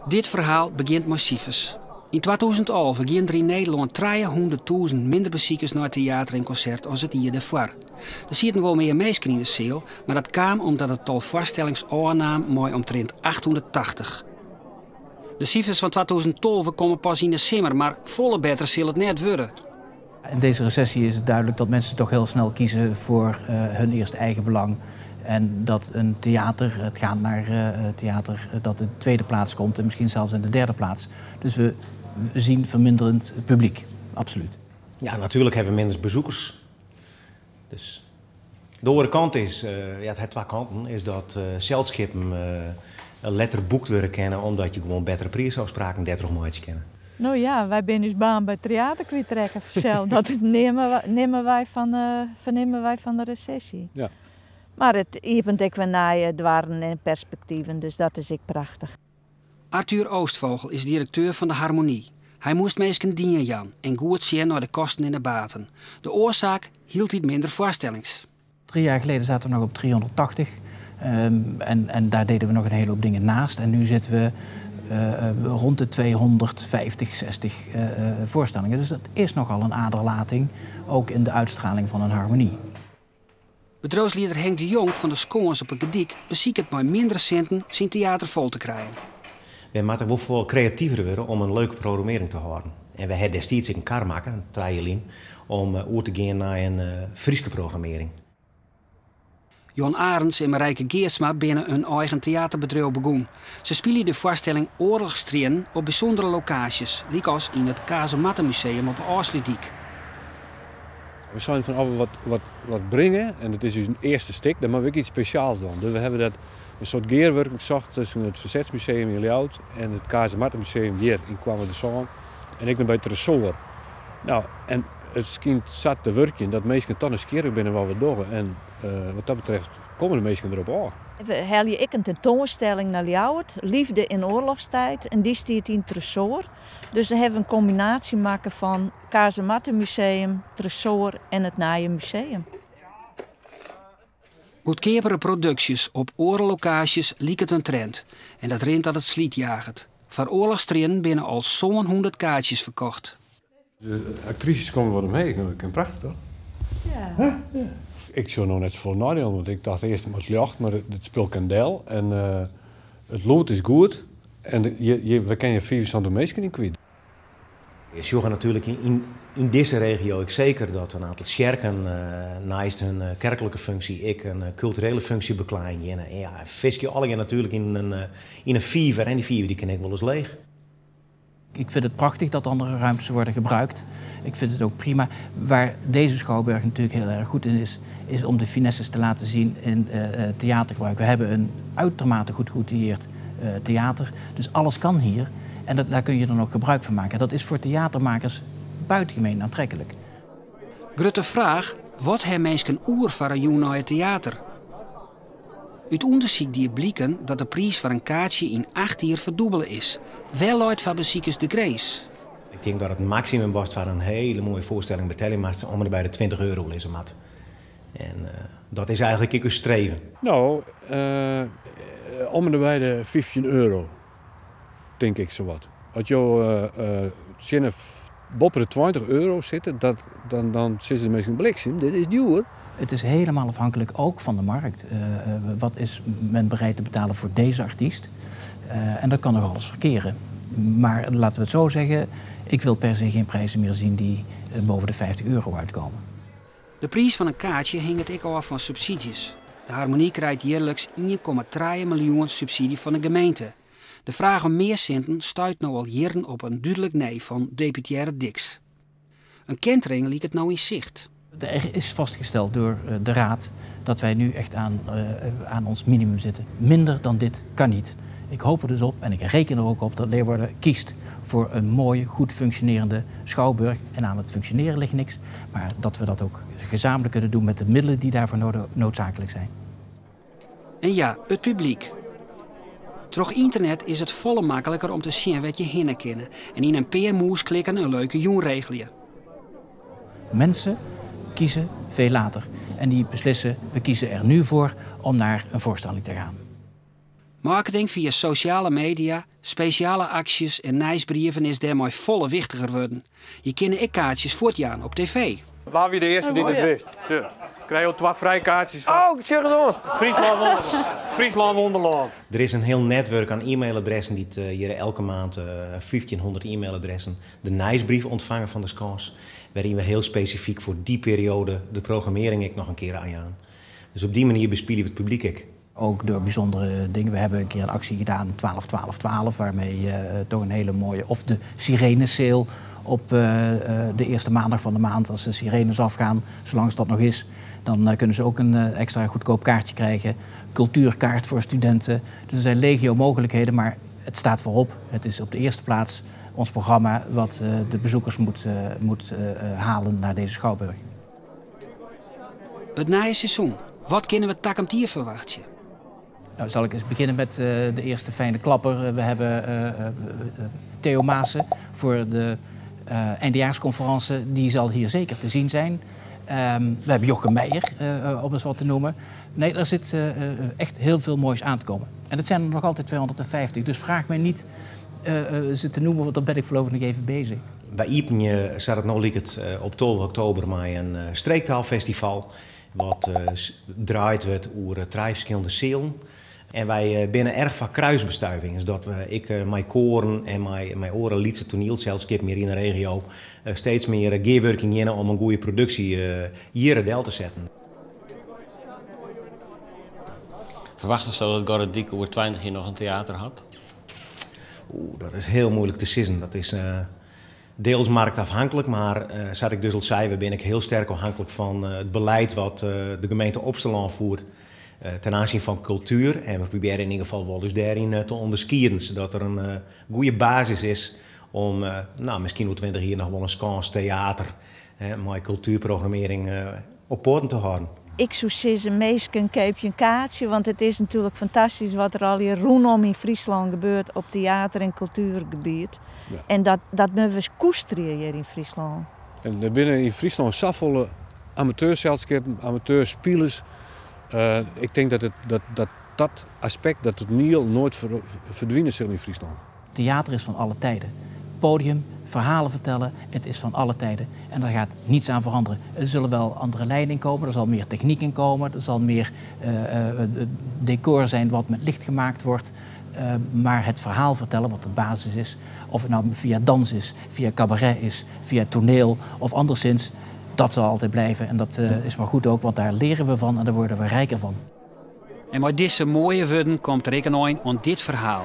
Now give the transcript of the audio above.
Dit ferhaal begjint mei sifers. Yn 2011 giene der yn Nederlân 300.000 minder besikers nei teater en konsert as it jier dêrfoar. Der sieten wol mear minsken yn de seal, mar dat kaam omdat it tal foarstellings ôfnaam mei omtrint 880. De sifers fan 2012 komme pas yn de simmer, mar folle better sil it net wurde. In deze recessie is het duidelijk dat mensen toch heel snel kiezen voor hun eerste eigen belang. En dat een theater, het gaat naar theater, dat de tweede plaats komt en misschien zelfs in de derde plaats. Dus we zien verminderend publiek, absoluut. Ja, natuurlijk hebben we minder bezoekers. Dus de oare kant is, ja, it hat twa kanten, is dat selskippen letter boekt wurde kinne omdat je gewoan bettere priisôfspraken dêrtroch meitsje kinne. No ja, wy binne ús baan by it teater kwytrekke fansels. Dat nimme wy fan, fernimme wy fan de resesje. Mar it iepent ek wer nije doarren en perspektiven, dus dat is ek prachtich. Arthur Oostvogel is direkteur fan de Harmonie. Hy moast minsken dien jaan en goed sjen nei de kosten en de baten. De oarsaak: hieltyd minder foarstellings. 3 jaar geleden zaten we nog op 380. En daar deden we nog een hele hoop dingen naast. En nu zitten we rond de 250, 60 voorstellingen. Dus dat is nogal een aderlating, ook in de uitstraling van een harmonie. Bedriuwslieder Henk de Jong fan de Skâns op 'e Gerdyk besiket mei minder sinten syn teater fol te krijen. Wy moatte wol folle kreativer wurde om in leuke programmearring te hâlden. En wy hawwe destiids ek in kar makke, 3 jier lyn, om oer te gean nei in Fryske programmearring. Jon Arendz en Marijke Geertsma binne in eigen teaterbedriuw begûn. Se spylje de foarstelling Oarlochstriennen op bysûndere lokaasjes, lykas yn it Kazemattemuseum op 'e Ofslútdyk. We seinen fan as we wat bringe, en it is ús earste stik, dan moatte we ek yts spesjaals dwaan. Dus we hawwe dat in soart gearwurking socht tusken it Fersetsmuseum yn Ljouwert en it Kazemattemuseum hjir yn Koarnwertersân en ek noch by Tresoar. No, en it skynt sa te wurkjen dat minsken toch nijsgjirrich binne wat we dogge en wat dat betreft komme de minsken derop ôf. We helje ek in tentoanstelling nei Ljouwert, Liefde in oorlogstijd, en dy stiet yn Tresoar. Dus we hawwe in kombinaasje makke fan Kazemattemuseum, Tresoar en it nije museum. Goedkeapere produksjes op oare lokaasjes liket in trend. En dat rint dat it slydjaget. Foar Oarlochstriennen binne al 700 kaartsjes ferkocht. De aktrises komme wat omheech, dat kin prachtich toch? Ja. Ja. Ik sjoch noch net safolle neidielen, want ik tocht earst it ljocht, mar it spul kin del en it lûd is goed en we kinne hjir 75 minsken yn kwyt. Je sjogge natuerlik yn dizze regio ek seker dat in oantal tsjerken neist hun kerklike funksje ek in kulturele funksje beklaaien geane. En ja, fiskje allegear natuerlik yn in fiver en dy fiver dy kin ek wolris leech. Ik vind het prachtig dat andere ruimtes worden gebruikt. Ik vind het ook prima. Waar deze schouwburg natuurlijk heel erg goed in is, is om de finesses te laten zien in theatergebruik. We hebben een uitermate goed geoutilleerd theater. Dus alles kan hier. En daar kun je dan ook gebruik van maken. Dat is voor theatermakers buitengemeen aantrekkelijk. Grutte fraach: wat ha minsken oer foar in jûn nei it teater? Ut ûndersyk die bliken dat de priis foar in kaartsje yn 8 jier ferdûbele is. Wêr leit foar besikers de grins? Ik tink dat it maksimum was foar in hiele moaie foarstelling betelje moatst om en by de €20 lizze moat. En dat is eigentlik ek ús streven. No, om en by de €15, tink ik sawat. As jo tsjin boppe de €20 sitte, dan sizze de minsken: bliksem, dit is djoer. Het is helemaal afhankelijk ook van de markt. Wat is men bereid te betalen voor deze artiest? En dat kan nog alles verkeren. Maar laten we het zo zeggen, ik wil per se geen prijzen meer zien die boven de €50 uitkomen. De priis fan in kaartsje hinget ek ôf fan subsydzjes. De Harmonie krijt jierliks 1,3 miljoen subsydzje fan de gemeente. De fraach om mear sinten stuit no al jierren op in dúdlik nee fan deputearre Diks. In kentering liket no yn sicht. Er is vastgesteld door de raad dat wij nu echt aan ons minimum zitten. Minder dan dit kan niet. Ik hoop er dus op en ik reken er ook op dat Leeuwarden kiest voor een mooie, goed functionerende schouwburg. En aan het functioneren ligt niks, maar dat we dat ook gezamenlijk kunnen doen met de middelen die daarvoor noodzakelijk zijn. En ja, it publyk. Troch ynternet is it folle makliker om te sjen wêr't je hinne kinne en yn in pear mûsklikken in leuke jûn regelje. Mensen kiezen veel later en die beslissen: we kiezen er nu voor om naar een voorstelling te gaan. Marketing fia sosjale media, spesjale aksjes en nijsbrieven is dêrmei folle wichtiger wurden. Je kinne ek kaartsjes fuortjaan op TV. Wa wie de earste dy't it wist? Sjoch, krije jo twa frijkaartsjes fan. Oh, ik sjoch it oan. Fryslân Wonderlân. Fryslân Wonderlân. Der is in hiel netwurk oan e-mailadressen dy't hjir elke maand 1500 e-mailadressen de nijsbrief ûntfange fan de Skâns, wêryn we hiel spesifyk foar dy perioade de programmearring ek noch in kear oanjaan. Dus op dy manier bespylje we it publyk ek. Ook door bijzondere dingen. We hebben een keer een actie gedaan, 12, 12, 12, waarmee toch een hele mooie. Of de sirenesale op de eerste maandag van de maand, als de sirenes afgaan, zolang het dat nog is, dan kunnen ze ook een extra goedkoop kaartje krijgen. Cultuurkaart voor studenten. Dus er zijn legio mogelijkheden, maar het staat voorop. Het is op de eerste plaats ons programma wat de bezoekers moet halen naar deze schouwburg. It nije seizoen. Wat kinne we takom jier ferwachtsje? Nou, zal ik eens beginnen met de eerste fijne klapper. We hebben Theo Maassen voor de eindejaarsconferentie. Die zal hier zeker te zien zijn. We hebben Jochem Myjer, om eens wat te noemen. Nee, er zit echt heel veel moois aan te komen. En dat zijn er nog altijd 250. Dus vraag mij niet ze te noemen, want dan ben ik voorlopig nog even bezig. By iepenje staat it no liket op 12 oktober mei in streektaalfestival. Wat draait wurdt oer trije ferskillende sealen. En wy binne erch foar kruisbestuiving. Dus dat we, ik mei koaren en mei oare lytse toanielselskippen hjir yn de regio steeds mear gearwurking geane om in goede produksje hjir del te setten. Ferwachtesto dat Gorredyk oer 20 jier noch in teater hat? Oeh, dat is hiel muoilik te sizzen. Dat is deels marktafhanklik, mar sa't ik dus al sei, we binne ek hiel sterk ôfhinklik fan it belied wat de gemeente Opsterlân fiert ten oansjen fan kultuer. En we probearje yn ieder gefal wol ús dêryn te ûnderskieden, sadat der in goede basis is om nou, miskien oer 20 jier noch wol in Skâns teater mei kultuerprogrammearring op poaten te hâlden. Ik soe sizze, minsken, keapje in kaartsje, want it is natuerlik fantastysk wat der allegear rûnom yn Fryslân gebeurt op teater- en kultuergebiet. En dat moatte we koesterje hjir yn Fryslân. En der binne yn Fryslân safolle amateurselskippen, amateurspilers. Ik tink dat, het, dat, dat dat aspekt, dat it toaniel noait ferdwine sil yn Fryslân. Theater is van alle tijden. Podium, verhalen vertellen, het is van alle tijden. En daar gaat niets aan veranderen. Er zullen wel andere lijnen in komen, er zal meer techniek in komen, er zal meer decor zijn wat met licht gemaakt wordt. Maar het verhaal vertellen, wat de basis is, of het nou via dans is, via cabaret is, via toneel of anderszins, dat zal altijd blijven. En dat is maar goed ook, want daar leren we van en daar worden we rijker van. En mei dizze moaie wurden komt der ek in ein oan dit ferhaal.